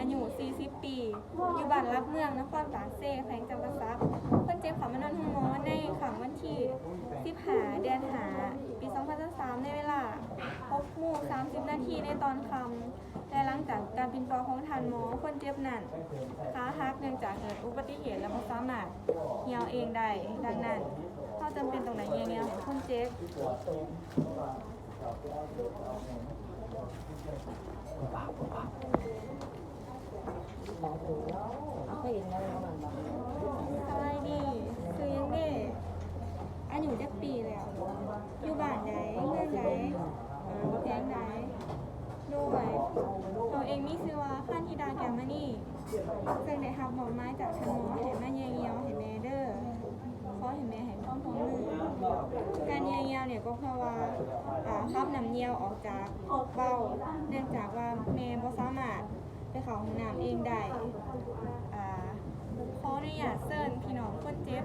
ອາຍຸສີ່ສິບປີ ຢູ່ບ້ານຫຼັກເມືອງ ນະຄອນປາກເຊ ແຂວງຈຳປາສັກ. ຄົນເຈັບເຂົ້າມານອນໂຮງໝໍໃນຄ່ຳວັນທີສິບຫ້າ ເດືອນຫ້າ ປີສອງພັນຊາວສາມ ໃນເວລາຫົກໂມງສາມສິບນາທີໃນຕອນຄ່ຳ ແລະ ຫຼັງຈາກການປິ່ນປົວຂອງທ່ານໝໍ, ຄົນເຈັບນັ້ນຂາຫັກເນື່ອງຈາກເກີດອຸບັດຕິເຫດ ແລະ ບໍ່ສາມາດຍ່າວເອງໄດ້. ດັ່ງນັ້ນ, ເຮົາຈຳເປັນຕ້ອງໄດ້ແຍແນວໃຫ້ຄົນເຈັບ. ສະບາຍດີ, ຊື່ຫຍັງເດ? ອາຍຸຈັກປີແລ້ວ? ຢູ່ບ້ານໃດ? ເມືອງໃດ? ແຂວງໃດ? ໂດຍ, ໂຕເອງມີຊື່ວ່າ ພັນທິດາ ແກ້ວມະນີ ເຊິ່ງໄດ້ຮັບມອບໝາຍຈາກທ່ານໝໍໃຫ້ມາແຍແນວໃຫ້ແມ່ເດີ. ຂໍໃຫ້ແມ່ໃຫ້ຄວາມຮ່ວມມື. ການແຍແນວນີ້ກໍເພື່ອວ່າ ອາ ຂັບນ້ຳຍ່ຽວອອກຈາກເບົາ ເນື່ອງຈາກວ່າແມ່ບໍ່ສາມາດໄປເຂົ້າຫ້ອງນ້ຳເອງໄດ້. ອາ ຂໍອະນຸຍາດເຊີນພີ່ນ້ອງຄົນເຈັບ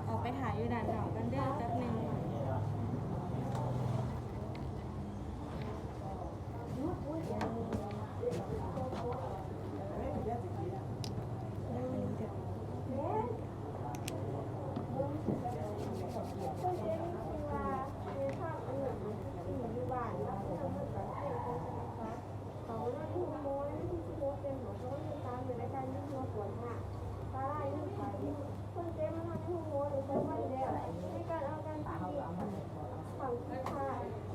ອອກໄປຖ້າຢູ່ດ້ານນອກກ່ອນເດີ ແປັບໜຶ່ງ. ຄົນເຈັບມານອນຢູ່ໂຮງໝໍໄດ້ສອງວັນແລ້ວ ມີການເອົາກັນທີ່ຝັ່ງທີ່ຂ້າ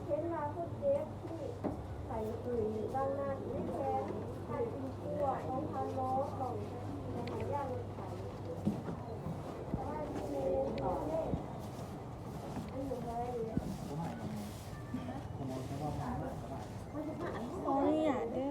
ເຫັນວ່າຄົນເຈັບມີໄຂ້ຂຶ້ນ. ດັ່ງນັ້ນ ໃນແຜນການປິ່ນປົວຂອງທ່ານໝໍຕ້ອງໄດ້ໃຫ້ຢາລົດໄຂ້. ຂໍອະນຸຍາດເດີ.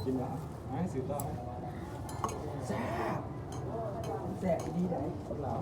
ກິນຫວານ ໃຫ້ສືບຕໍ່ໄໝ? ແຊບ ແຊບອີ່ຫຼີໃດ໋ ພວກເຮົາ.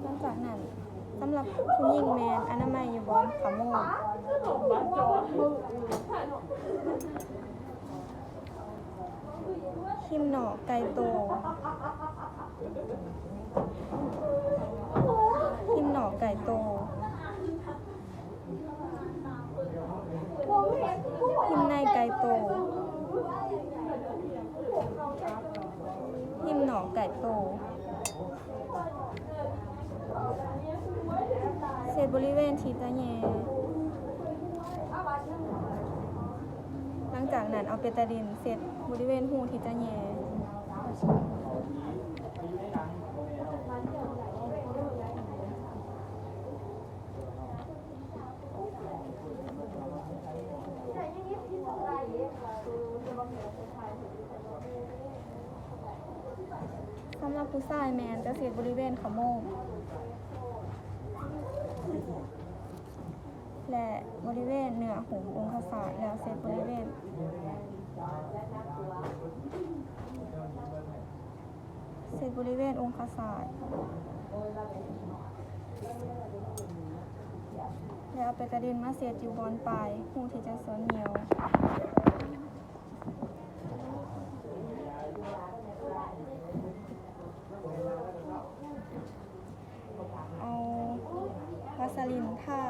ຫຼັງຈາກນັ້ນ, ສຳລັບຜູ້ຍິງແມ່ນອະນາໄມຢູ່ບ່ອນຂະໂມງ. ຮິມໜໍ່ໄກ່ໂຕ. ຮິມໜໍ່ໄກ່ໂຕ. ຮິມໃນໄກ່ໂຕ. ຮິມນອກໄກ່ໂຕ. ເສດບໍລິເວນທີ່ຕະແຍ. ຫຼັງ ຈາກນັ້ນເອົາເບຕາດິນເຊັດບໍລິເວນຮູທີ່ຈະແຍ່. ສຳລັບຜູ້ຊາຍແມ່ນຈະເຊັດບໍລິເວນຂະໂມງ ແລະ ບໍລິເວນເນື້ອຫຸ້ມອົງຄະສາດ ແລ້ວເຊັດບໍລິເວນ ເຊັດບໍລິເວນອົງຄະສາດ ແລ້ວເອົາເບຕາດິນມາເຊັດຢູ່ບ່ອນປາຍຮູທີ່ຈະສ່ວນຍ່ຽວ. ເອົາວາສະລິນທາ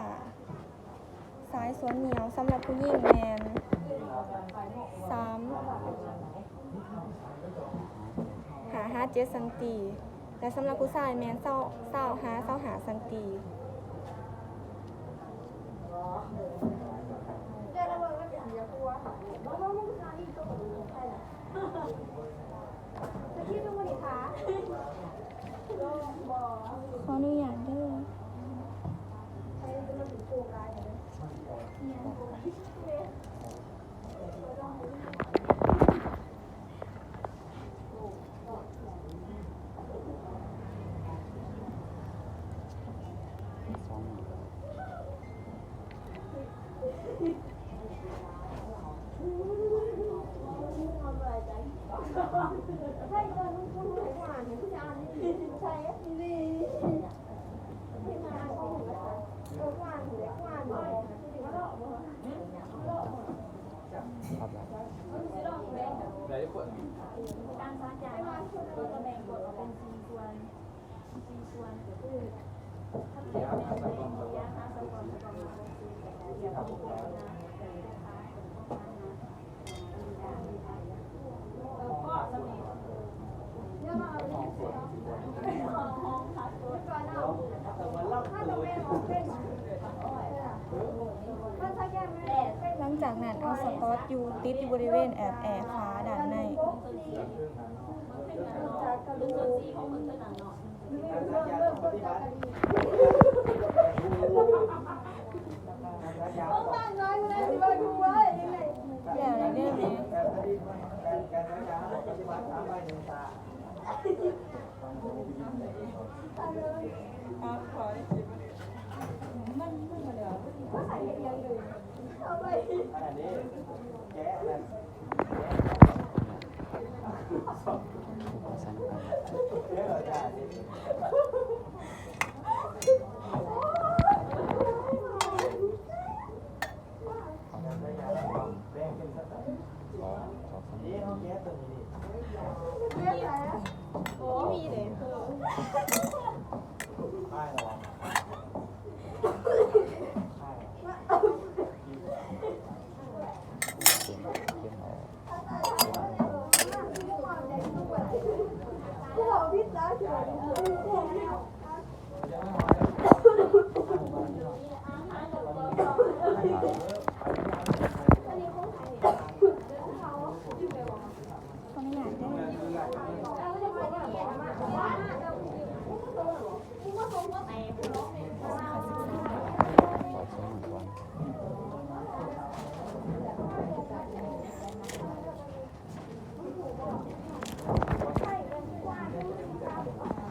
ສາຍສ່ວນຍ່ຽວສຳລັບຜູ້ຍິງແມ່ນສາມຫາເຈັດຊັງຕີ ແລະ ສຳລັບຜູ້ຊາຍແມ່ນຊາວ ຊາວຫາຊາວຫ້າຊັງຕີ. ຂໍອະນຸຍາດເດີ. ຫຼັງຈາກນັ້ນເອົາສະຕອດຢູ່ ຕິດຢູ່ບໍລິເວນແອບແອຂາດ້ານໃນ.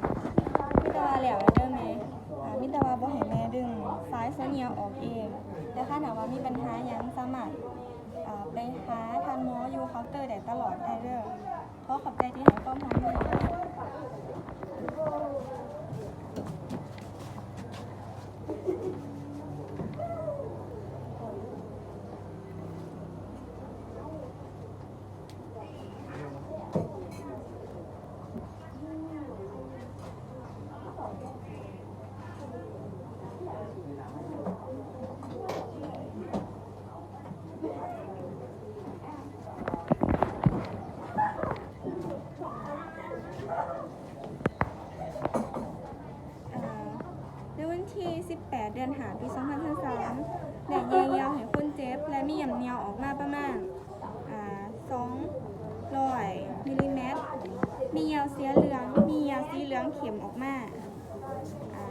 ແລ້ວແລ້ວເດີແມ່. ມີແຕ່ວ່າແລ້ວເດີແມ່ ອາ ມີແຕ່ວ່າບໍ່ໃຫ້ແມ່ດຶງສາຍສ່ວນຍ່ຽວອອກເອງ, ແຕ່ຄັນຫາກວ່າມີບັນຫາຫຍັງ ສາມາດ ອາ ໄປຫາທ່ານໝໍຢູ່ເຄົາເຕີໄດ້ຕະຫຼອດໄດ້ເດີ. ຂໍຂອບໃຈທີ່ໃຫ້ຄວາມຮ່ວມມື. ໃນວັນທີສິບແປດ ເດືອນຫ້າ ປີສອງພັນຊາວສາມ ໄດ້ແຍ່ງຽວໃຫ້ຄົນເຈັບ ແລະ ມີນ້ຳໜຽວອອກມາປະມານ ສອງຮ້ອຍມິລລີແມັດ ມີຫຍ້າວເສຍເຫຼືອງ ມີຫຍ້າວສີເຫຼືອງເຂັ້ມອອກມາ ອາ